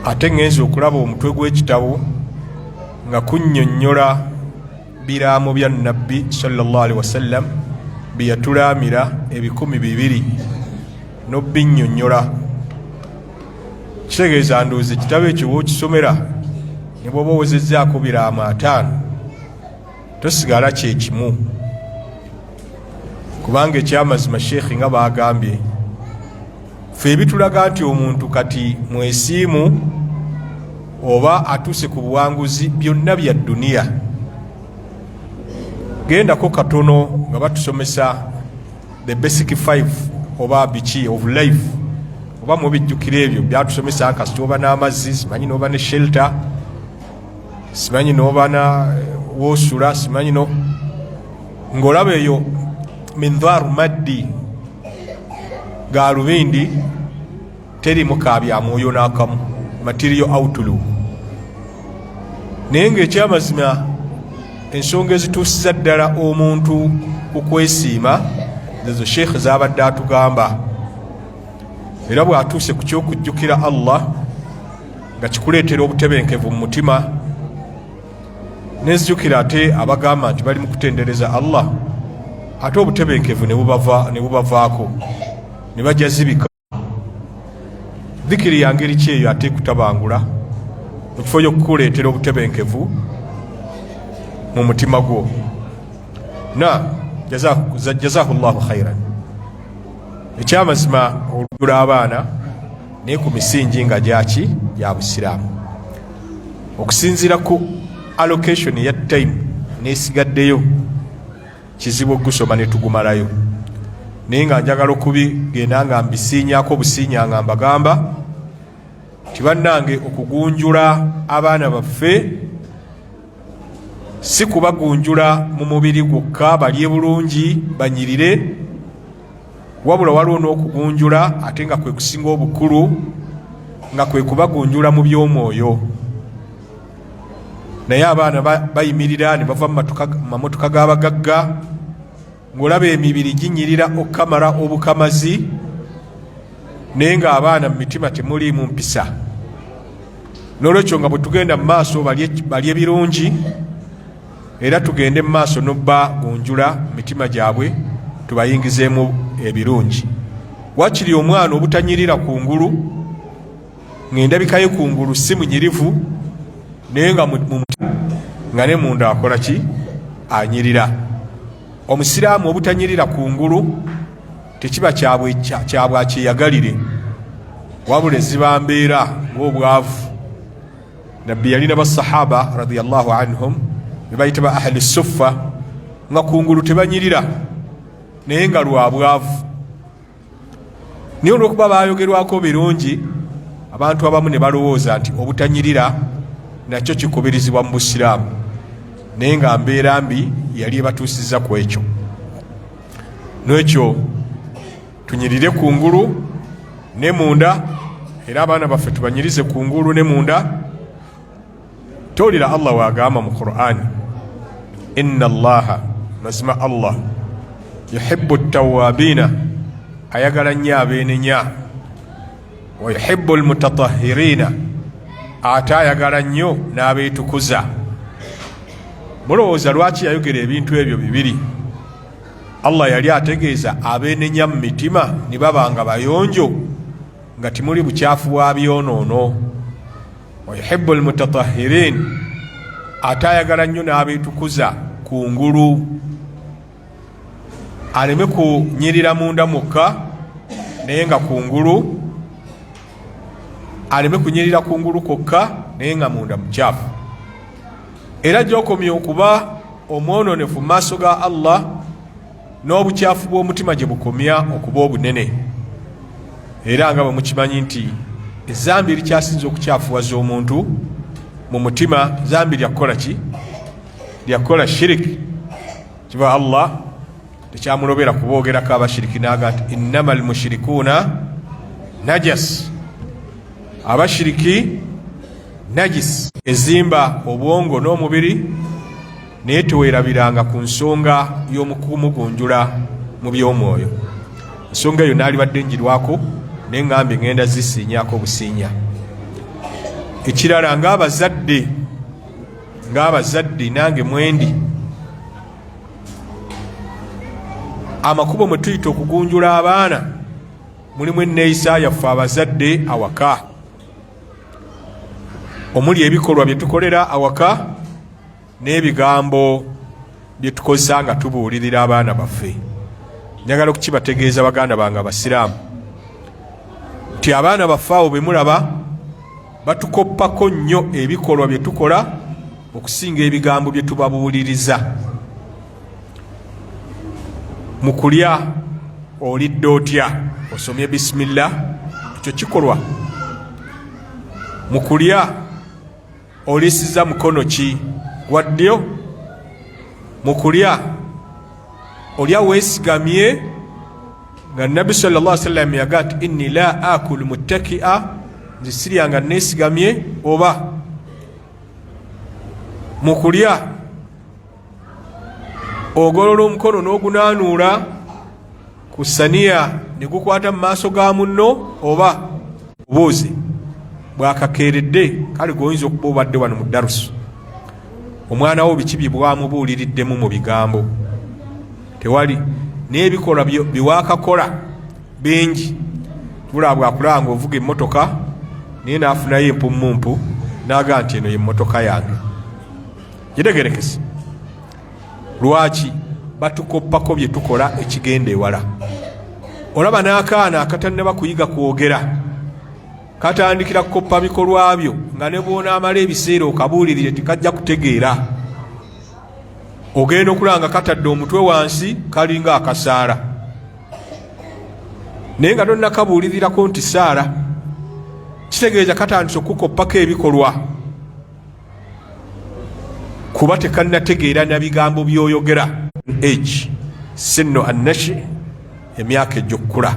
Ate ŋŋenze okulaba omutwe gw'ekitabo nga kunnyonnyola biraamo bya Nabbi sallallahu alaihi wasallam bye yatulaamira 2000 n'obbinnyonnyola. Kitegeeza ndowooza ekitabo ekyo w'okisomera ne bw'oba owezezzaako biraamo 50 tosigala kye kimu, kubanga ekyamazima sheekhi nga baagambye ffe ebitulaga nti omuntu kati mwesiimu oba atuuse ku buwanguzi byonna bya duniya. Gendako katono nga batusomesa the basic 5 oba biki of life, oba mubijjukira ebyo byatusomesa, kasita oba n'amazzi, simanyi n'oba ne shelter, simanyi n'oba na woosula, simanyi no ng'olaba eyo mindharu maddi galubindi terimu kabya mwoyo n'akamu, material outlook. Naye ng'ekyamazima ensonga ezituusiza ddala omuntu ku kwesiima zezo sheekh z'abadde atugamba. Era bw'atuuse ku ky'okujjukira Allah nga kikuleetera obutebenkevu mu mutima, nenzijukira ate abagamba nti bali mu kutendereza Allah, ate obutebenkevu ne bubavaako ne bajja zibika. Dhikiri ya ngeri ki eyo ate kutabangula mu kifo ky'okukuleetera obutebenkevu mu mutima gwo? Na jazahu llahu khairan. Ekyamazima olugula abaana naye ku misingi nga gyaki gya busiraamu, okusinziira ku allocation ya time nesigaddeyo kizibu okugusoma ne tugumalayo, naye nga njagala okubigenda nga mbisiinyako obusiinya nga mbagamba nti bannange, okugunjula abaana baffe si kubagunjula mu mubiri gwokka balye bulungi banyirire, wabula waliwo n'okugunjula ate nga kwe kusinga obukulu, nga kwe kubagunjula mu by'omwoyo. Naye abaana bayimirira ne bava mu mamotoka g'abagagga, ng'olaba emibiri ginyirira okukamala obukamazi, naye ng'abaana mu mitima temuliimu mpisa. N'olwekyo nga bwe tugenda mu maaso balye birungi, era tugende mu maaso n'obbagunjula mitima gyabwe tubayingizeemu ebirungi. Wakiri omwana obutanyirira kungulu, ng'endabika ye kungulu si munyirivu, naye nga nga ne munda akola ki, anyirira. Omusiraamu obutanyirira kungulu tekiba kyabwakyeyagalire, wabula eziba mbeera ng'obwavu. Nabbi yalina basahaba radiyallahu anhum bebayita ba ahli suffa, nga kungulu tebanyirira naye nga lwa bwavu. Naye olwokuba bayogerwako birungi, abantu abamu ne balowooza nti obutanyirira nakyo kikubirizibwa mu busiraamu, naye nga mbeera mbi yali ebatuusizza ku ekyo. N'ekyo tunyirire kungulu ne munda, era abaana baffe tubanyirize kungulu ne munda. Towulira Allah wagamba mu Qur'ani, inna allaha, mazima Allah, yuhibbu tawabina, ayagala nnyo abeenenya, wa yuhibbu almutatahirina, ate ayagala nnyo n'abeetukuza. Mulowooza lwaki yayogera ebintu ebyo bibiri? Allah yali ategeeza abeenenya mu mitima ne baba nga bayonjo, nga timuli bukyafu bwa byonoono. Wa yuhibbu almutatahirin, ate ayagala nnyo n'abeetukuza kungulu, aleme kunyirira munda mwokka naye nga kungulu, aleme kunyirira kungulu kwokka naye nga munda mukyafu. Era gy'okomya okuba omwononefu mu maaso ga Allah, n'obukyafu bw'omutima gye bukomya okuba obunene. Era nga bwe mukimanyi nti ezambi erikyasinza okukyafuwaza omuntu mu mutima zambi lyakukola ki? Lyakukola shiriki. Kiba Allah tekyamulobera kuboogerako abashiriki n'aga nti innama almushirikuuna najas, abashiriki najis. Ezimba obwongo n'omubiri, naye teweerabiranga ku nsonga y'omukumugunjula mu by'omwoyo. Ensonga eyo naalibadde njirwako, naye ŋŋambye ŋŋenda zisiinyako obusiinya. Ekirala, ng'abazadde nange mwendi, amakubo mwe tuyita okugunjula abaana mulimu enneeyisa yaffe abazadde awaka, omuli ebikolwa bye tukolera awaka n'ebigambo bye tukozesa nga tubuulirira abaana baffe. Njagala okukibategeeza baganda bange abasiraamu nti abaana baffe abo be mulaba batukoppako nnyo ebikolwa bye tukola okusinga ebigambo bye tubabuuliriza. Mu kulya olidde otya? Osomye bisimillah? Ekyo kikolwa. Mu kulya olisiza mukono ki? Gwa ddyo? Mu kulya olya weesigamye nga Nabbi sallallahu alaihi wasallam yaga nti inni la akulu muttakia, nze sirya nga neesigamye. Oba mu kulya ogolola omukono n'ogunaanuula ku saniya ne gukwata mu maaso ga munno, oba obuuze bwakakeeredde kale gwoyinza okuba obadde wano mu darusu, omwana wo biki bye bwamubuuliriddemu mu bigambo? Tewali. N'ebikolwa byewakakola bingi. Tulaba bwakulaba nga ovuga emmotoka naye n'afunayo empummumpu n'agaa nti eno yemmotoka yange. Gitegerekese lwaki batukoppako bye tukola ekigenda ewala. Olaba n'akaana akatannaba kuyiga kwogera katandikira kukoppa bikolwa byo, nga ne bw'onaamala ebiseera okabuulirire tekajja kutegeera. Ogenda okulaba nga katadde omutwe wansi kalinga akasaala, naye nga tonnakabuulirirako nti saala, kitegeeza katandise okukoppako ebikolwa kuba tekannategeera na bigambo by'oyogera. Age sinno annashi, emyaka egy'okukula.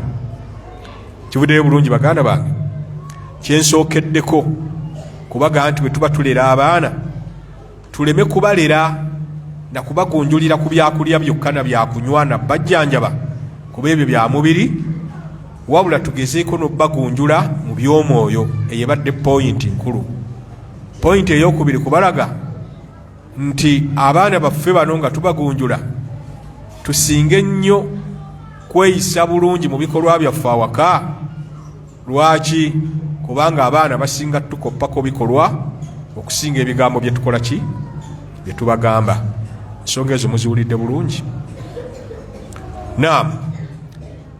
Kivuddeyo bulungi baganda bange? Kyensookeddeko kubaga nti bwe tuba tulera abaana tuleme kubalera na kubagunjulira ku byakulya byokka na byakunywa na bajjanjaba, kuba ebyo bya mubiri, wabula tugezeeko n'obagunjula mu by'omwoyo. Eyo ebadde poyinti nkulu. Poyinti ey'okubiri, kubalaga nti abaana baffe bano nga tubagunjula tusinge nnyo kweyisa bulungi mu bikolwa byaffe awaka. Lwaki? Kubanga abaana basinga tukoppako bikolwa okusinga ebigambo bye tukola ki bye tubagamba. Ensonga ezo muziwulidde bulungi? Naam.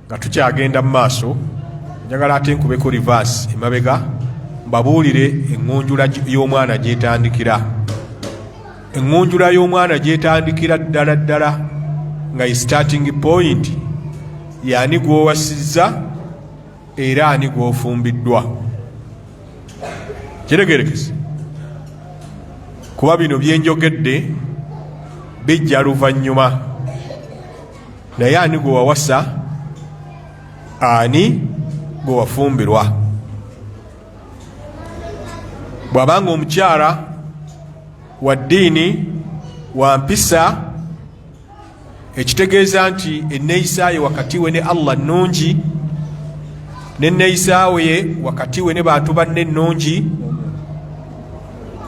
Nga tukyagenda mu maaso, njagala ate nkubeko reverse emabega mbabuulire eŋŋunjula y'omwana gyetandikira. Eŋŋunjula y'omwana gyetandikira ddala ddala nga ye starting point yaani gw'owasizza era ani gw'ofumbiddwa. Kiregerekese kuba bino byenjogedde bijja luvannyuma, naye ani gwe wawasa, ani gwe wafumbirwa? Bw'abanga omukyala wa ddiini, wa mpisa, ekitegeeza nti enneeyisa ye wakati we ne Allah nnungi, n'enneeyisa ye wakati we ne bantu banne ennungi,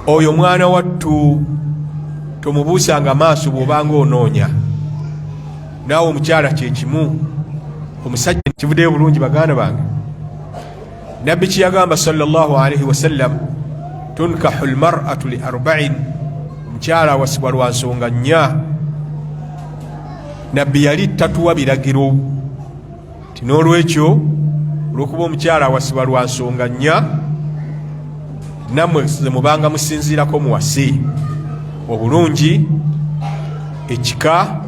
oyo mwana wattu tomubuusanga maaso bw'obanga onoonya. Naawe omukyala kyekimu, omusajja. Kivuddeyo bulungi baganda bange? Nabbi kiyagamba sallallahu alaihi wasallam, tunkahu lmar'atu li arba'in, omukyala awasibwa lwa nsonga nnya. Nabbi yali tatuwa biragiro ti n'olwekyo olwokuba omukyala awasibwa lwa nsonga nnya, nammwe ze mubanga musinziirako muwasi: obulungi, ekika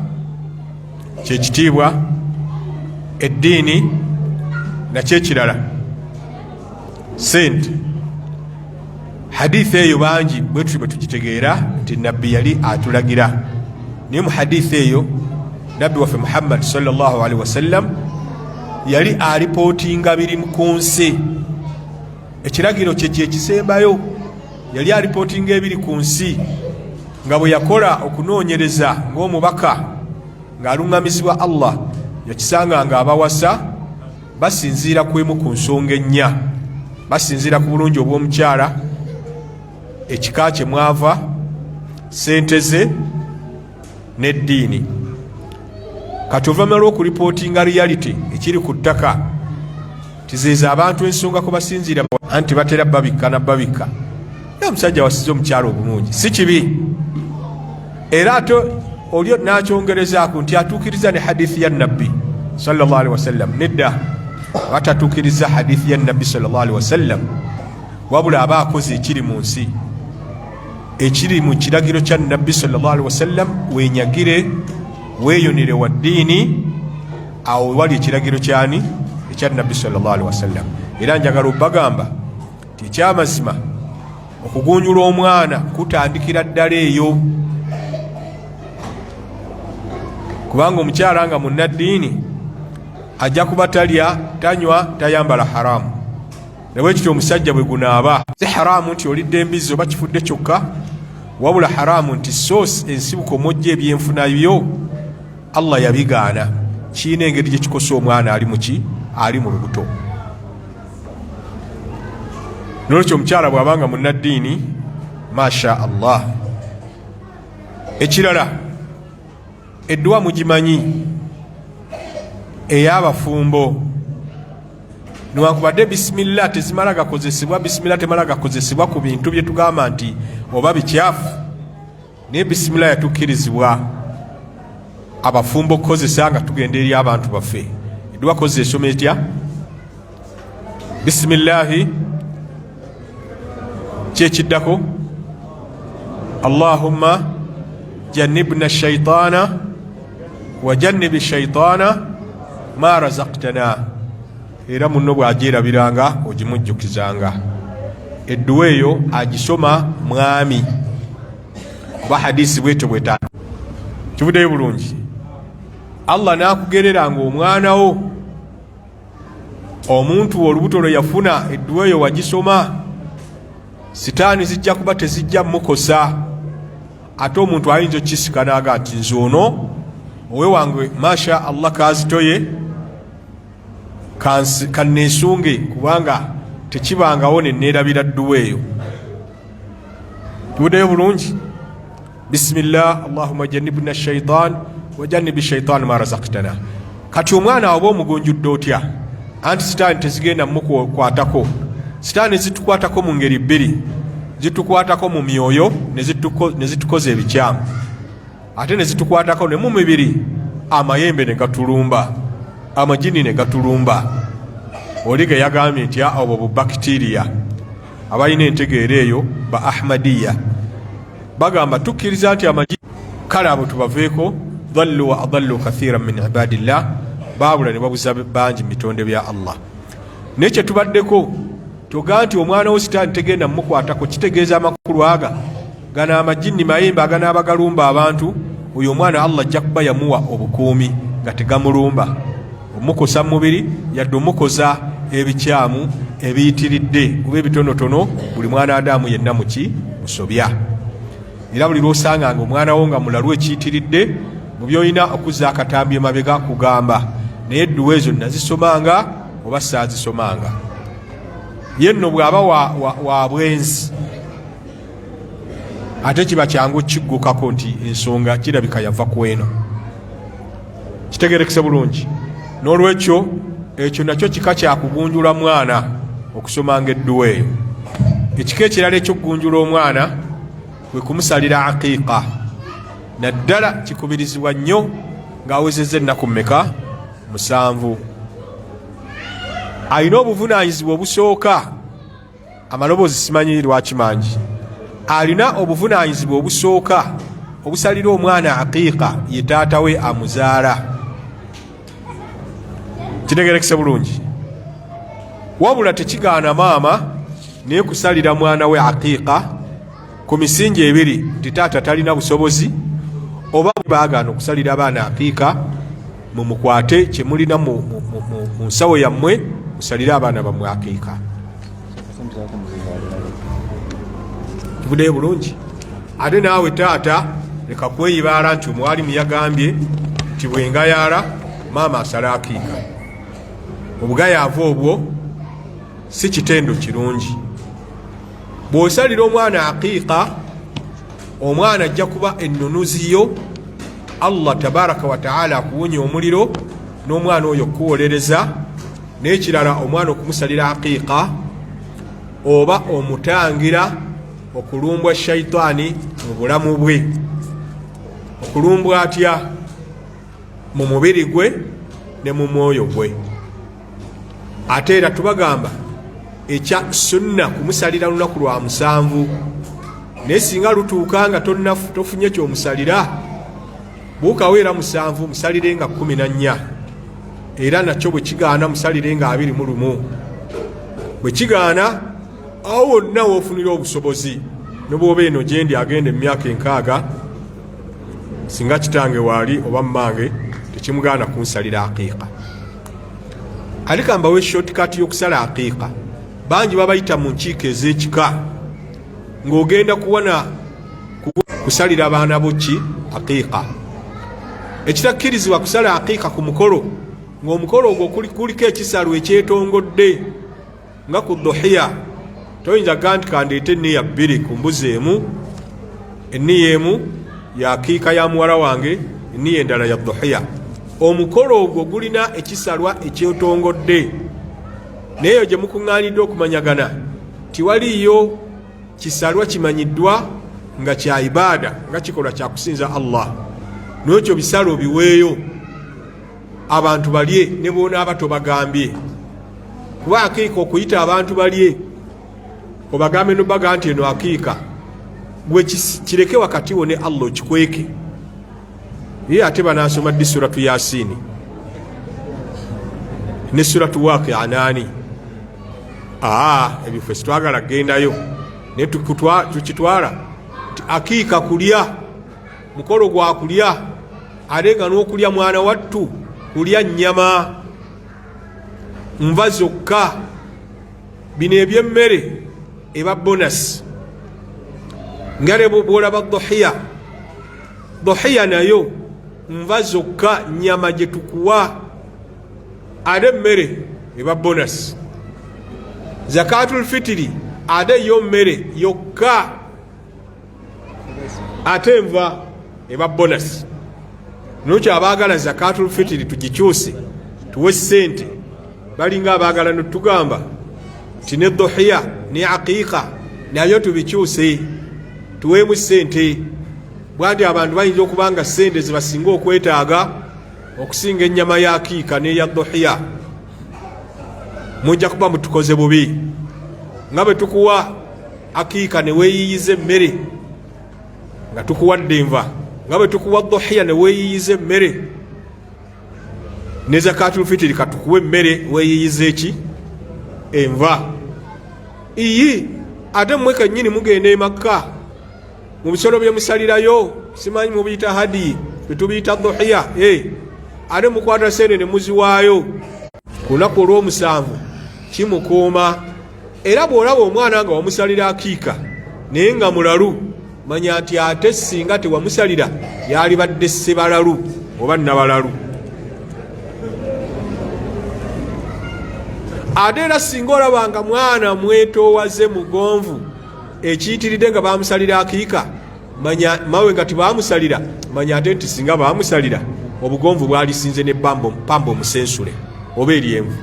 kyekitiibwa, eddiini, nakyo ekirala sente. Hadithi eyo bangi bwe tutyo bwe tugitegeera nti nabbi yali atulagira, naye mu hadithi eyo nabbi waffe Muhammad sallallahu alaihi wasallam yali alipootinga biri ku nsi. Ekiragiro kye kyekisembayo, yali alipootinga ebiri ku nsi nga bwe yakola okunoonyereza ng'omubaka ng'aluŋŋamizibwa Allah, yakisanga nga abawasa basinziira ku emu ku nsonga ennya. Basinziira ku bulungi obw'omukyala, Ekika kye mwava, sente ze n'eddiini. Kati oluvannyuma lw'okulipootinga reality ekiri ku ttaka, tizeeza abantu ensonga kwe basinziira, anti batera babikka na babikka. Naye omusajja wasiza omukyala obulungi si kibi, era ate oli n'akyongerezaako nti atuukiriza ne hadithi ya Nabbi sallallahu alaihi wasallam. Nedda, aba tatuukiriza hadithi ya Nabbi sallallahu alaihi wasallam, wabula aba akoze ekiri mu nsi, ekiri mu kiragiro kya Nabbi sallallahu alaihi wasallam. Wenyagire, weeyonere wa ddiini, awo wali ekiragiro kyani? Ekya Nabbi sallallahu alaihi wasallam. Era njagala obbagamba nti ekyamazima okugunjula omwana kutandikira ddala eyo, kubanga omukyala nga munnaddiini ajja kuba talya, tanywa, tayambala haramu. Nabwekityo omusajja bwe gunaaba si haramu nti olidde embizzi oba kifudde kyokka, wabula haramu nti source, ensibuko mwojja ebyenfuna byo, Allah yabigaana. Kirina engeri gye kikosa omwana ali muki, ali mu lubuto. Nolwekyo omukyala bw'abanga munnaddiini, masha Allah. Ekirala, edduwa mugimanyi ey'abafumbo. Newankubadde bisimillah tezimala gakozesebwa, bisimillah temala gakozesebwa ku bintu bye tugamba nti oba bikyafu, naye bisimillah yatukkirizibwa abafumbo okukozesa nga tugenda eri abantu baffe. Edduwa kozesa esoma etya? Bisimillahi, kyekiddako allahumma janibna shaitana wa janibi shaitana ma razaktana. Era munno bw'agyerabiranga ogimujjukizanga. Edduwa eyo agisoma mwami, kuba hadisi bwetyo bweta kivuddeyo bulungi. Allah n'akugereranga omwana wo, omuntu olubuto lwe yafuna, edduwa eyo wagisoma, sitaani zijja kuba tezijja mukosa. Ate omuntu ayinza okukisika n'aga nti nze ono owe wange masha Allah kazitoye, kanneesunge, kubanga tekibangawo neneerabira dduwa eyo. Tubuddeyo bulungi. Bisimillah allahuma janibna shaitan wajanibi shaitan ma razaktana. Kati omwana oba omugunjudde otya? Anti sitaani tezigenda mukukwatako. Sitaani zitukwatako mu ngeri bbiri: zitukwatako mu myoyo ne zitukoza ebikyamu, ate ne zitukwatako ne mu mibiri, amayembe ne gatulumba, amajini ne gatulumba. Oli ge yagambye nti obwo bubakitiriya. Abalina entegeera eyo ba Ahmadiya bagamba tukkiriza nti amajini. Kale abo tubaveeko. Dhallu wa adallu kathiran min ibadillah, baabula ne babuza bangi mu bitonde bya Allah. Naye kyetubaddeko togaa nti omwana wo sitaani tegenda mumukwatako, kitegeeza amakulu aga gano amajinni mayembe aganaaba galumba abantu, oyo omwana Allah ajja kuba yamuwa obukuumi nga tegamulumba omukosa mu mubiri yadde omukoza ebikyamu ebiyitiridde kuba ebitonotono. Buli mwana Adamu yenna muki musobya, era buli lwosanganga omwana wo nga mulalu ekiyitiridde, mu byolina okuzza akatambi emabega kugamba, naye edduwa ezo nazisomanga oba saazisomanga? Ye nno bw'aba wa bwenzi, ate kiba kyangu kiggukako nti ensonga kirabika yava ku eno. Kitegerekese bulungi. N'olwekyo ekyo nakyo kika kyakugunjula mwana, okusomanga edduwa eyo. Ekika ekirala ekyokugunjula omwana kwe kumusalira aqiiqa. Naddala kikubirizibwa nnyo ng'awezezza ennaku mmeka? 7. Alina obuvunaanyizibwa obusooka, amaloboozi simanyi lwaki mangi, alina obuvunaanyizibwa obusooka obusalira omwana aqiiqa ye taata we amuzaala. Kitegerekese bulungi. Wabula tekigaana maama naye kusalira mwana we aqiiqa ku misingi ebiri, nti taata talina busobozi oba baagaana okusalira abaana aqiiqa, mumukwate kyemulina mu nsawo yammwe musalire abaana bammwe aqiiqa. Kivuddeyo bulungi. Ate naawe taata leka kweyibaala nti omwalimu yagambye nti bwengayaala maama asala aqiiqa. Obugayaavu obwo si kitendo kirungi. Bw'osalira omwana aqiiqa, omwana ajja kuba ennunuzi yo. Allah tabaraka wataala akuwonya omuliro n'omwana oyo okukuwolereza. N'ekirala, omwana okumusalira aqiiqa oba omutangira okulumbwa shaitaani mu bulamu bwe. Okulumbwa atya? Mu mubiri gwe ne mu mwoyo gwe. Ate era tubagamba ekya sunna kumusalira lunaku lwa musanvu, naye singa lutuuka nga tofunye kyomusalira, buukawo era musanvu, musalire nga 14. Era nakyo bwe kigaana, musalire nga 21. Bwe kigaana, awo wonna woofunira obusobozi, ne bw'oba eno gyendi agenda emyaka 60, singa kitange waali oba mmange, tekimugaana kunsalira aqiiqa. Alika mbawe shortcut y'okusala aqiiqa. Bangi babayita mu nkiiko ez'ekika ng'ogenda kuwana kusalira baana bo ki aqiiqa. Ekitakkirizibwa kusala aqiiqa ku mukolo ng'omukolo ogwo kuliko ekisalo ekyetongodde nga ku duhiya. Toyinza ga nti kandeete enniya bbiri ku mbuzi emu, enniya emu yakiika ya muwala wange, enniya endala ya duhiya. Omukolo ogwo gulina ekisalwa ekyetongodde, naye eyo gye mukuŋŋaanidde okumanyagana tiwaliiyo kisalwa kimanyiddwa nga kya ibaada, nga kikolwa kya kusinza Allah. N'ekyo bisalo biweeyo abantu balye, ne boonaaba tobagambye, kuba akiika okuyita abantu balye obagambe nobaga nti eno akiika, gwe kireke wakati wo ne Allah, okikweke. Ye ate banaasoma ddi suratu Yasiini ne suratu Waaqia naani? Aa, ebyo ffe sitwagala kugendayo, naye tukitwala nti akiika kulya, mukolo gwa kulya, ate nga n'okulya mwana wattu kulya nnyama nva zokka. Bino ebyemmere eba bonasi, nga ne bwolaba duhiya, duhiya nayo nva zokka, nyama gye tukuwa, ate emmere eba bonasi. Zakatul fitiri ate yo mmere yokka, ate enva eba bonasi. Nokyo abaagala zakatul fitiri tugikyuse tuwe ssente balinga abaagala notugamba nti ne duhiya ne aqiika nayo tubikyuse tuweemu ssente. Bwanti abantu bayinza okuba nga ssente zebasinga okwetaaga okusinga ennyama ya akiika n'eya duhiya. Mujja kuba mutukoze bubi nga bwe tukuwa akiika ne weeyiyiza emmere nga tukuwadde enva, nga bwe tukuwa duhiya ne weeyiyiza emmere, ne zakatul fitiri katukuwa emmere weeyiyiza eki? Enva. Iyi ate mmwe kennyini mugenda e Makka mu bisolo bye musalirayo, simanyi mubiyita hadiyi, betubiyita duhiya, ate mukwata sente ne muziwaayo ku lunaku olw'omusanvu, kimukuuma. Era bw'olaba omwana nga wamusalira akiika naye nga mulalu, manya nti ate singa tewamusalira yalibadde ssebalalu oba nabalalu. Ate era singa olaba nga mwana mwetoowaze, mugonvu ekiyitiridde, nga bamusalira akiika manya mawe nga tebamusalira, manya ate nti singa bamusalira obugonvu bwalisinze ne pamba omusensule oba eryenvu.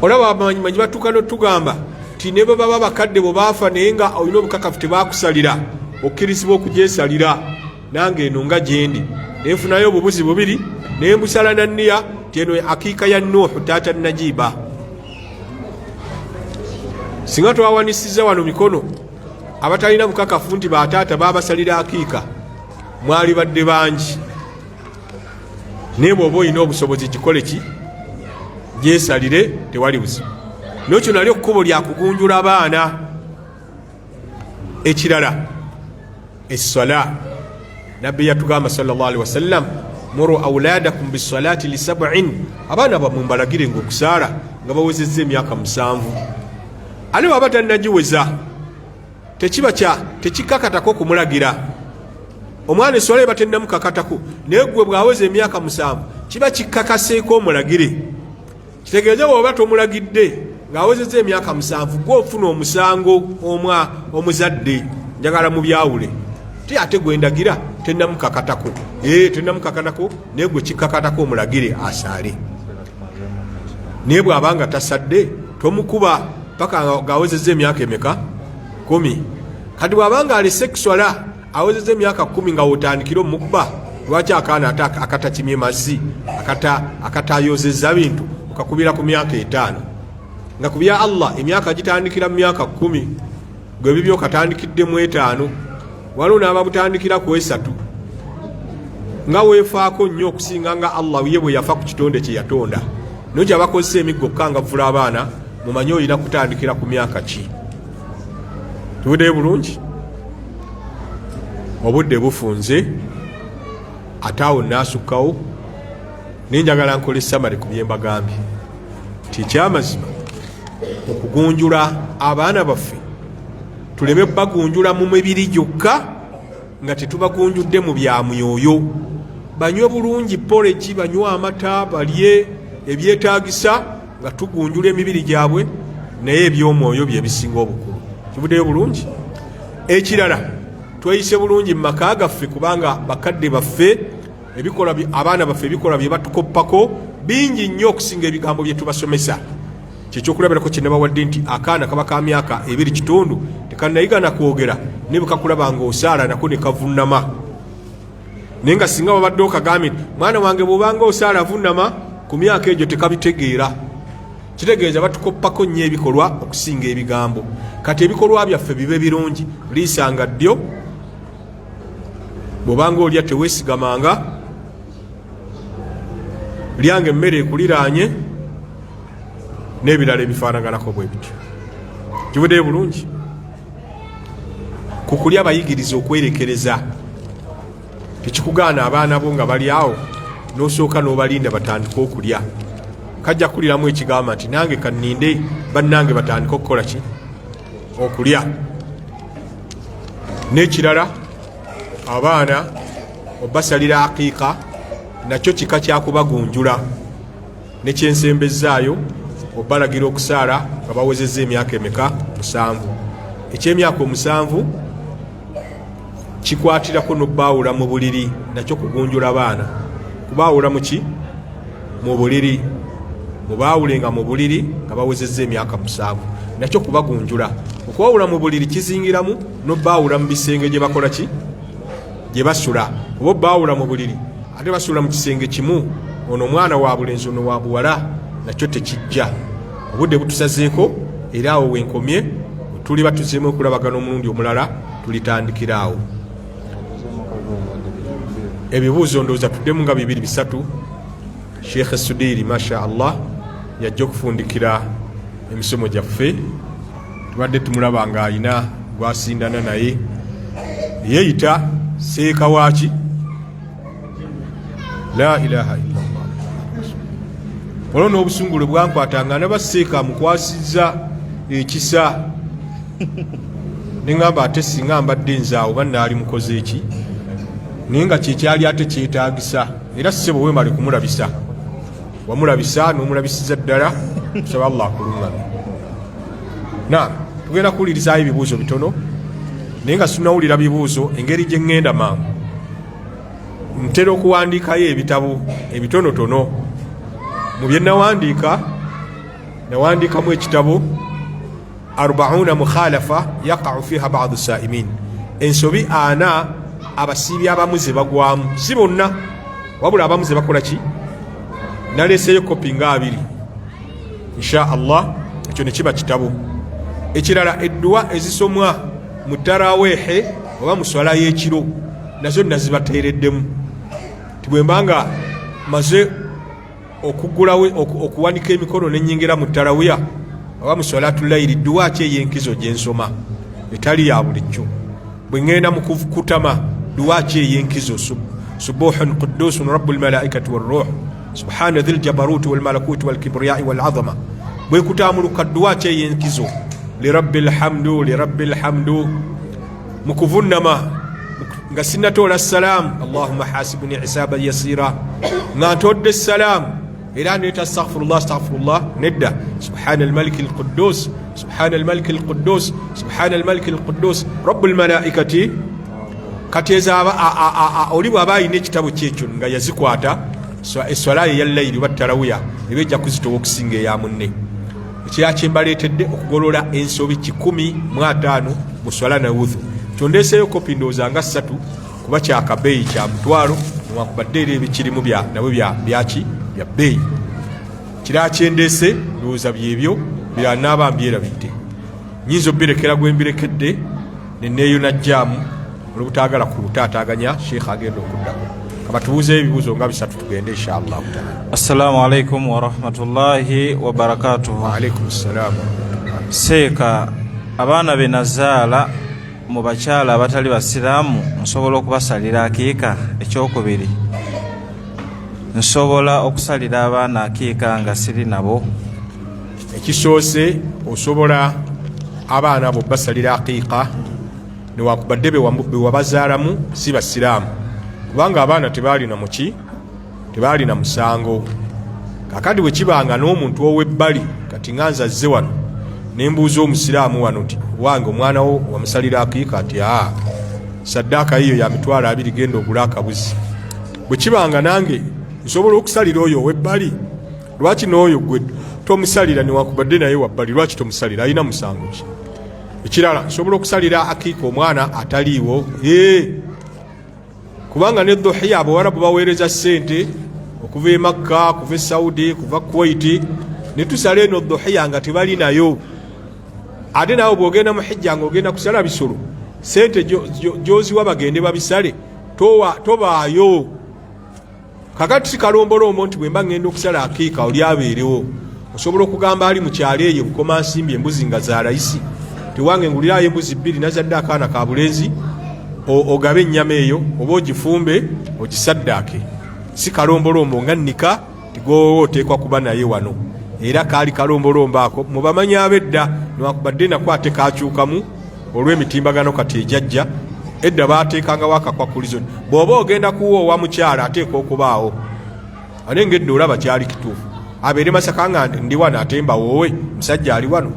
Olaba abamanyi batuuka notugamba ti ne bwe baba bakadde bwe baafa naye nga olina obukakafu tebakusalira, okkirizibwa okugyesalira. Nange eno nga gyendi nenfunayo obubuzi bubiri nembusala nanniya ti eno akiika ya Nuuhu taata Najiba. Singa twawanisiza wano mikono abatalina bukakafu nti bataata babasalira akiika, mwali badde bangi. Naye bw'oba olina obusobozi gikole ki, gyesalire, tewali buzibu. Nokyo nalyo kkubo lyakugunjula baana. Ekirala, essala. Nabbi yatugamba sallallahu wasallam, muru auladakum bisalati lisabin, abaana bamwe mbalagire nga okusaala nga bawezezza emyaka 7. Ate baba tannagiweza, tekiba kya tekikakatako kumulagira omwana eswala eba tennamukakatako, naye gwe bwaweza emyaka 7 kiba kikakaseeko omulagire. Kitegeeze bw'oba tomulagidde Ng'awezezza emyaka 7, gwe ofuna omusango omwa omuzadde. Njagala mubyawule ti ate gwendagira tenamukakatako, tenamukakatako, naye gwe kikakatako omulagire asaale. Naye bw'aba nga tasadde, tomukuba paka ng'awezezza emyaka emeka? 10. Kati bw'aba nga alese kuswala, awezezza emyaka 10, nga wotandikira omukuba, lwaki akaana ate akatakimye mazzi, akatayozezza bintu, okakubira ku myaka 5, nga ku bya Allah emyaka gitandikira mu myaka 10, gwe bibyo okatandikidde mu 5? Waliwo n'ababutandikira ku 3, nga weefaako nnyo okusinga nga Allah ye bwe yafa ku kitonde kye yatonda. Naye kyabakozesa emiggo okukangavvula abaana, mumanye olina kutandikira ku myaka ki. Tubuddeyo bulungi, obudde bufunze, ate awo naasukkawo, naye njagala nkole summary ku byembagambye nti ekyamazima okugunjula abaana baffe, tuleme bagunjula mu mibiri gyokka nga tetubagunjudde mu bya myoyo. Banywe bulungi porridge, banywe amata, balye ebyetaagisa nga tugunjula emibiri gyabwe, naye ebyomwoyo bye bisinga obukulu. Kivuddeyo bulungi. Ekirala, tweyise bulungi mu maka gaffe, kubanga bakadde baffe ebikolwa, abaana baffe ebikolwa bye batukoppako bingi nnyo okusinga ebigambo bye tubasomesa. Kyekyokulabirako kye nabawadde nti akaana kaba ka myaka 2.5, tekannayiga na kwogera, naye bwe kakulaba ng'osaala nako ne kavunnama. Naye nga singa wabadde okagambye nti mwana wange bw'obanga osaala vunnama, ku myaka egyo tekabitegeera. Kitegeeza batukoppako nnyo ebikolwa okusinga ebigambo. Kati ebikolwa byaffe bibe birungi. Liisanga ddyo, bw'obanga olya teweesigamanga, lyanga emmere ekuliraanye, n'ebirala ebifaanaganako bwe bityo. Kivuddeyo bulungi. Ku kulya, bayigiriza okwerekereza. Tekikugaana abaana bo nga bali awo n'osooka n'obalinda batandike okulya. Kajja kuliramu ekigamba nti nange kanninde bannange batandike okukola ki? Okulya. N'ekirala, abaana obasalira aqiika, nakyo kika kyakubagunjula. Nekyensembezaayo, obalagira okusaala nga bawezezza emyaka emeka? 7. Ekyemyaka 7 kikwatirako n'obbaawula mu buliri, nakyo kugunjula baana. Kubaawula muki? Mu buliri. Mubaawulenga mu buliri nga bawezezza emyaka 7, nakyo kubagunjula. Okwawula mu buliri kizingiramu n'obbaawula mu bisenge gye bakola ki? Gye basula. Oba obbaawula mu buliri ate basula mu kisenge kimu, ono omwana wa bulenzi, ono wa buwala, nakyo tekijja. Obudde butusazeeko, era awo wenkomye. Tuli batuzeemu okulabagana omulundi omulala, tulitandikira awo. Ebibuuzo ndowooza tuddemu nga bibiri bisatu. Sheekh Sudiiri, masha Allah, yajja okufundikira emisomo gyaffe. Tubadde tumulaba nga alina gwasindana naye yeeyita seeka waaki. La ilaha illallah. Waliwo n'obusungu lwe bwankwata nga ndaba seeka amukwasizza ekisa, neŋŋamba ate singa mbadde nzaawo oba naali mukoze eki, naye nga kyekyali ate kyetaagisa. Era ssebo wemale kumulabisa, wamulabisa n'omulabisiza ddala. Kusaba Allah akuluŋŋamye. Na tugenda kuwulirizaayo ebibuuzo bitono, naye nga sinawulira bibuuzo, engeri gye ŋŋenda mangu, ntera okuwandiikayo ebitabo ebitonotono. Mu bye nawandiika, nawandiikamu ekitabo 40 mukhalafa yaqau fiha badu saimin, ensobi 40 abasiibi abamu ze bagwamu, si bonna, wabula abamu ze bakola ki. Naleeseyo kopi nga 20, insha Allah ekyo ne kiba kitabo. Ekirala, edduwa ezisomwa mu taraweehe oba mu swala y'ekiro, nazo nazibateereddemu ti bwe mba nga maze okuggulawo, okuwanika emikono nenyingira mu tarawiya oba mu swalatu layiri, dduwa ki ey'enkizo gyensoma etali ya bulijjo? Bwe ŋŋenda mu kukutama, dduwa ki ey'enkizo? Subuhun qudusun rabu lmalaikati waruh, subhana dhi ljabaruti walmalakuti walkibriyai walazama. Bwe kutaamuluka, dduwa ki ey'enkizo? Lirabbi lhamdu, lirabbi lhamdu. Mu kuvunnama nga sinnatoola salaamu, allahumma hasibuni hisaban yasira. Nga ntodde salaamu, era ndeeta astaghfirullah, astaghfirullah. Nedda, subhana almaliki alquddus, subhana almaliki alquddus, subhana almaliki alquddus rabbul malaikati. Kati ezo oli bw'aba alina ekitabo kyekyo nga yazikwata, eswala ye ya layiri oba tarawuya eba ejja kuzitowa okusinga eya munne. Ekirala kyembaleetedde okugolola ensobi 150 mu swala ne wudhu. Kyondeeseeyo kopi ndowooza nga 3, kuba kyakabeeyi kya 500, newankubadde era ebikirimu nabwe byaki bya bbeeyi. Kirala kyendeese ndowooza byebyo, birala naaba mbyerabidde, nyinza obirekera gwe mbirekedde neneeyo najjaamu olwobutaagala kutaataaganya sheekh agenda okuddako. Kabatubuuzeyo ebibuuzo nga 3 tugende, insha Allahu taala. Assalamu alaikum warahmatullahi wabarakatuhu. Waalaikum ssalaamu. Seeka, abaana be nazaala mu bakyala abatali basiraamu nsobola okubasalira akiika? Ekyokubiri, nsobola okusalira abaana akiika nga siri nabo? Ekisoose, osobola abaana abo basalira akiika newankubadde bewabazaalamu si basiraamu, kubanga abaana tebaalina muki, tebaalina musango. Kakati bwe kibanga n'omuntu ow'ebbali, kati nga nze azze wano nembuuza omusiraamu wano nti, "Wange, omwana wo wamusalira akiika?" Nti, "Aa, saddaaka yiyo ya 20,000, genda ogule akabuzi." Bwe kibanga nange nsobola okusalira oyo ow'ebbali, lwaki n'oyo gwe tomusalira newankubadde naye wabbali? Lwaki tomusalira? Alina musango ki? Ekirala, nsobola okusalira akiika omwana ataliiwo? Ee, kubanga ne dhuhiya abawarabu baweereza ssente okuva e Makka, kuva e Saudi, kuva Kuwait, ne tusala eno dhuhiya nga tebali nayo. Ate naawe bw'ogenda mu hijja nga ogenda kusala bisolo, sente gyoziwa bagende babisale, tobaayo. Kakati si kalombolombo nti bwe mba ŋŋenda okusala akiika oli abeerewo. Osobola okugamba ali mu kyalo eyo Bukoma nsimbi embuzi nga za layisi, tewange ngulirayo embuzi 2, nazadde akaana ka bulenzi, ogabe ennyama eyo oba ogifumbe ogisaddaake. Si kalombolombo nga nnika tigoowo oteekwa kuba naye wano. Era kaali kalombolombo ako mubamanyi ab'edda, newankubadde nako ate kakyukamu olw'emitimbagano kati ejajja. Edda baateekangawo akakwakulizo, bw'oba ogenda kuwoowa mukyala ateeka okubaawo, ate ngedda olaba kyali kituufu. Abeere Masaka nga ndi wano, ate mbawoowe musajja ali wano,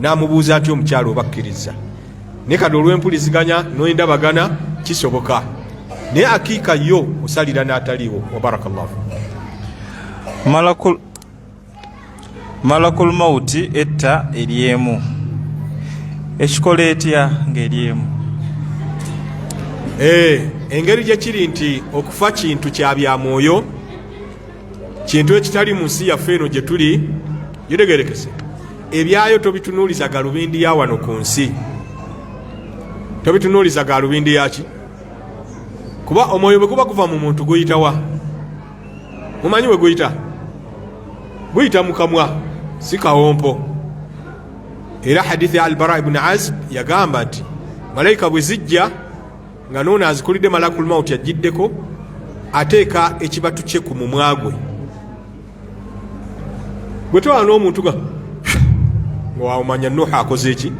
n'amubuuza nti omukyala oba akkiriza. Naye kati olw'empuliziganya n'endabagana kisoboka, naye akiika yo osalira n'ataliiwo. Wabarakallahu. Malakul mauti etta eryemu, ekikola etya ng'eryemu? Engeri gye kiri nti okufa kintu kya bya mwoyo, kintu ekitali mu nsi yaffe eno gye tuli, gitegerekese ebyayo tobitunuuliza galubindi ya wano ku nsi, tobitunuuliza galubindi yaki, kuba omwoyo bwe guba guva mu muntu guyitawa? Mumanyi we guyita? Guyita mu kamwa, si kawompo. Era hadithi ya Albara ibuni Azib yagamba nti malayika bwe zijja nga noono azikulidde malakul mauti ajjiddeko, ateeka ekibatu kye ku mumwa gwe. Bwe twala n'omuntu nga wamanya Nuhu akoze eki,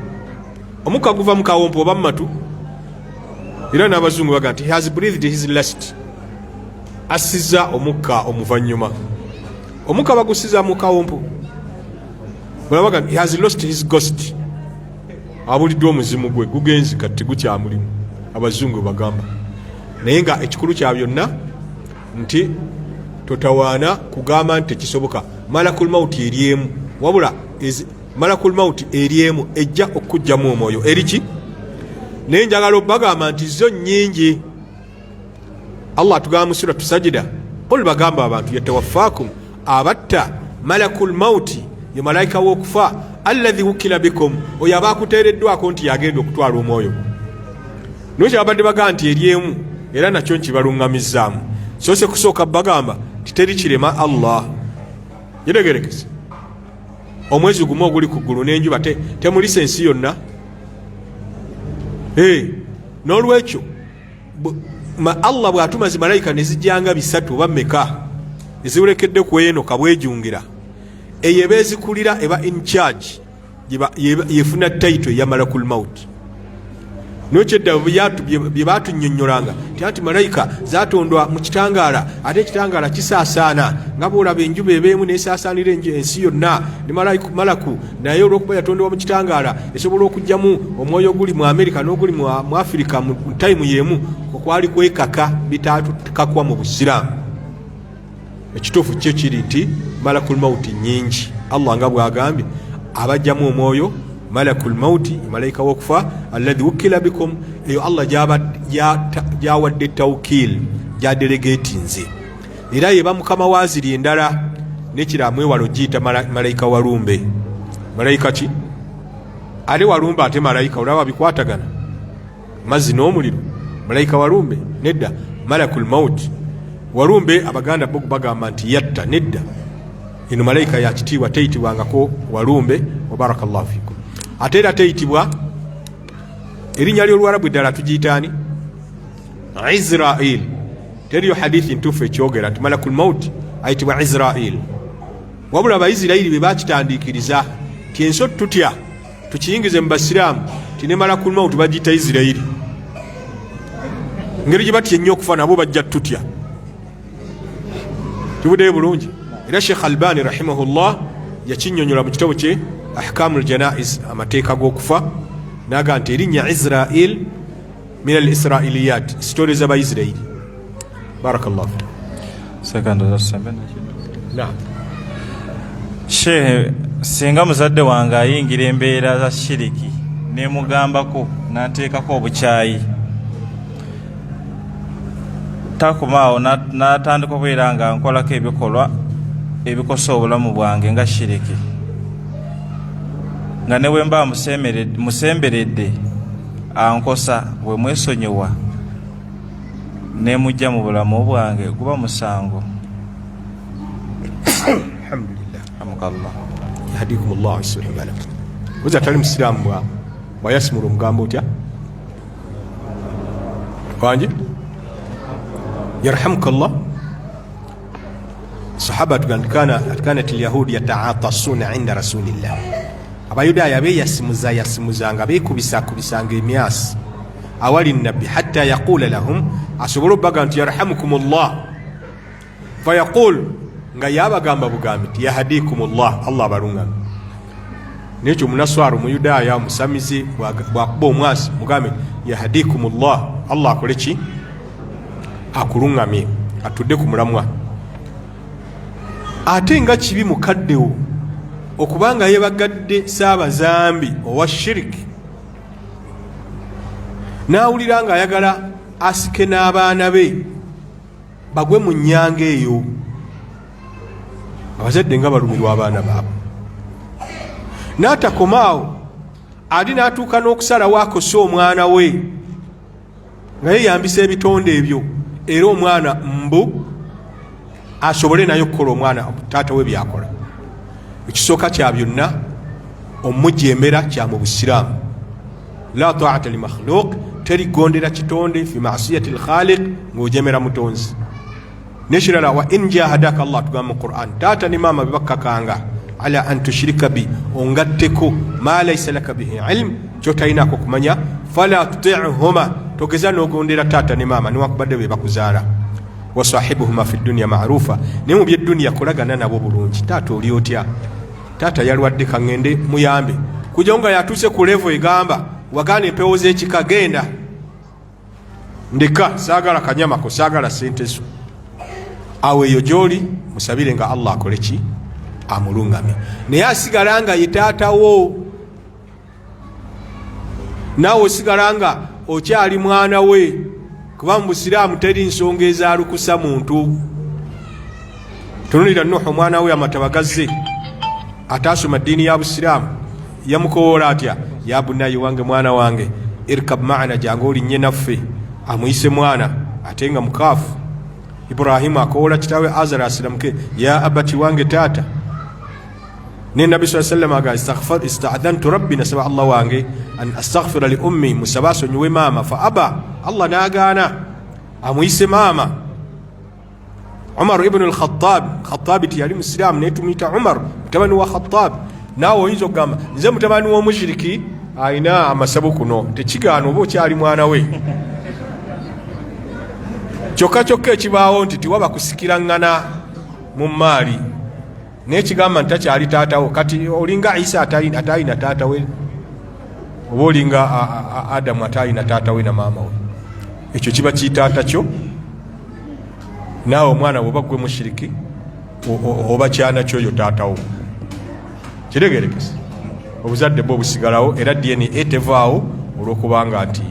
omukka guva mu kawompo oba mu matu. Era n'abazungu baga nti, "He has breathed his last," assiza omukka omuvannyuma. Omukka bagusiza mu kawompo. Balabaga nti, "He has lost his ghost," abuliddwa omuzimu gwe, gugenzi kati gukyamulimu, abazungu bagamba. Naye nga ekikulu kya byonna nti totawaana kugamba nti tekisoboka malakul mauti eri emu, wabula malakul mauti eri emu ejja okukugjamu omwoyo eriki. Naye njagala obagamba nti zo nnyingi. Allah atugamba mu suratu Sajida, qul, bagamba abantu, yatawaffakum, abatta, malakul mauti, ye malayika w'okufa, alladhi wukila bikum, oyo aba akuteereddwako nti yagenda okutwala omwoyo gwo. Naye kyabadde bagaa nti eri emu, era nakyo nkibaluŋŋamizzaamu. Soose kusooka bagamba nti teri kirema Allah. Yetegerekese omwezi gumu oguli ku ggulu n'enjuba temulisa ensi yonna. N'olwekyo Allah bw'atuma zi malayika ne zijjanga 3 oba mmeka eziwulekedde ku eno kabwejungira, eyo eba ezikulira, eba in charge, yefuna title eya malakul maut. Nokyedda bye batunyonnyolanga nti anti malayika zatondwa mu kitangaala, ate ekitangaala kisaasaana nga bwolaba enjuba ebeemu nesaasaanira ensi yonna, ne malaku naye olwokuba yatondebwa mu kitangaala esobola okugyamu omwoyo oguli mu Amerika n'oguli mu Afirika mu tayimu y'emu. Okwali kwekaka bitaatukakwa mu Busiraamu. Ekituufu kyo kiri nti malakul mauti nyingi. Allah nga bwagambye abajjamu omwoyo malakul mauti, malayika w'okufa, alladhi wukila bikum, eyo Allah gyawadde tawkil, gyadelegetinze, era yeba mukama waziri endala. Nekira mwewala ogiyita malayika walumbe. Malayika ki ate walumbe ate malayika? Olaba bikwatagana mazzi n'omuliro. Malayika walumbe nedda, malakul maut. Walumbe Abaganda bo bagamba nti yatta, nedda, eno malayika ya kitiibwa, teyitibwangako walumbe. Wabarakallahu fikum. Ate era teyitibwa erinnya ly'Oluwarabu eddala, tugiyitaani? Israil. Teriyo hadithi ntuufu ekyogera nti malakul maut ayitibwa Israil, wabula Abaisirairi be bakitandiikiriza nti ensi tutya tukiyingize mu Basiraamu ti ne malakul maut bagiyita Isirairi, ngeri gye batya ennyo okufa nabo bajja tutya. Tubuddeyo bulungi. Era Sheekh Albani rahimahullah yakinyonyola mu kitabo kye Ahkamu ljanaiz, amateeka g'okufa, naga nti erinnya Israil min al Israiliyat, sitore z'Abaisirairi. Barakallahu. Shehe, singa muzadde wange ayingira embeera za shiriki nemugambako nanteekako obukyayi, takomaawo n'atandika okubeera nga nkolako ebikolwa ebikosa obulamu bwange nga shiriki, nga ne bwe mba musemberedde ankosa, bwe mwesonyiwa nemujja mu bulamu bwange guba musango? Alhamdulillah. Amukallah. Yahdikum llah yuslih balakum. Oza atali musiraamu bwa bwayasimula omugambo otya wanje yarhamuka llah. Sahaba tugamba kanat lyahudi yataatasuna inda rasulillah, Abayudaaya beyasimuza yasimuzanga, bekubisakubisanga emyasi awali Nabbi, hatta yaqula lahum, asobole obbaga nti yarhamukum llah, fayaqul, nga yabagamba bugambi nti yahdikum llah, Allah abalungame. Nekyo omunaswara, omuyudaaya, omusamizi bwakuba omwasi, mugambe yahdikum llah, Allah akole ki? Akuluŋŋamye, atudde ku mulamwa. Ate nga kibi mukaddewo okubanga yebagadde saabazambi owa shiriki, n'awulira ng'ayagala asike n'abaana be bagwe mu nnyanga eyo. Abazadde nga balumirwa abaana baabwe. N'atakomaawo, ali n'atuuka n'okusalawo akose omwana we nga yeyambisa ebitonde ebyo, era omwana mbu asobole naye okukola omwana taata we byakola. Ekisooka kya byonna, omujembera kya mu Busiraamu, la taata li makhluq, terigondera kitonde fi masiyati lkhaliq, ng'ojemera mutonzi. Nekirala, wa in jahadaka, Allah tugamba mu Quran, taata ne maama bebakkakanga ala an tushirika bi, ongatteko, ma laisa laka bihi ilm, kyotalinako kumanya, fala tutihuma, togeza n'ogondera taata ne maama newankubadde be bakuzaala. Wasahibuhuma fi dunia marufa, naye mu byedduniya kolagana nabo bulungi. Taata oli otya? Taata yalwadde, kaŋŋende muyambe. Kujjawo nga yatuuse ku levo egamba wagaana empewo z'ekika, genda ndeka, saagala kanyamako, saagala sente zo. Awo eyo gyoli musabire nga Allah akole ki? Amulungamye. Naye asigala nga ye taatawo, naawe osigala nga okyali mwana we, kuba mu Busiraamu teri nsonga ezalukusa muntu. Tunulira Nuhu, omwana we amataba gazze, ataasoma ddiini ya Busiraamu, yamukowoola atya? Ya bunayi, wange mwana wange, irkab maana, jangu olinnye naffe. Amuyise mwana ate nga mukaafu. Ibrahimu akowoola kitaawe Azara asiramuke, ya abati, wange taata. Ne Nabbi saa sallam aga istadhantu rabbi, nasaba Allah wange, an astaghfira li ummi, musaba asonyiwe maama, fa aba, Allah n'agaana. Amuyise maama. Umar ibnu Lkhatab, Khatabi tiyali musiraamu, naye tumuyita Umar mutabani wa Khatab. Naawe oyinza okugamba nze mutabani w'omushiriki. Alina amasabu kuno tekigaana oba okyali mwana we. Kyokka kyokka ekibaawo nti tiwaba kusikiraŋŋana mu maali, naye kigamba nti takyali taatawo. Kati olinga Isa ataalina taata we, oba olinga Adamu ataalina taata we na maama we, ekyo kiba kitaata kyo. Naawe omwana bwoba gwe mushiriki oba kyana kyoyo taatawo, kitegerekese obuzadde bwo busigalawo, era DNA tevaawo olwokubanga nti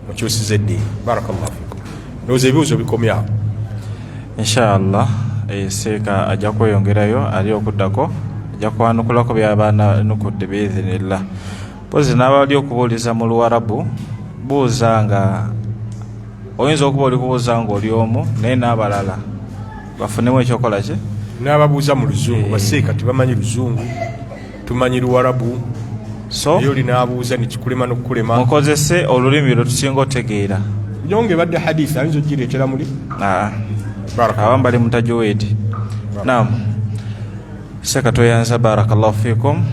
mukyusiza eddiini. Barakallahu fikum. Ndowooza ebibuuzo bikomyawo. Inshallah seeka ajja kweyongerayo ali okuddako, ajja kwanukulako byabanukudde biidhinillah. Mpozi n'abali okubuuliza mu Luwarabu, buuza nga oyinza okuba oli kubuuza ng'oli omu, naye n'abalala bafunemu ekyokola ki. N'ababuuza mu Luzungu, baseeka tebamanyi Luzungu, tumanyi Luwarabu. So naye oli n'abuuza nekikulema n'okukulema. Mukozese olulimi lwe tusinga otegeera. Nyonga ebadde hadith ayinza ogireetera muli. Abamu bali mutajuwidi. Naam, seeka tweyanza, barakallahu fikum.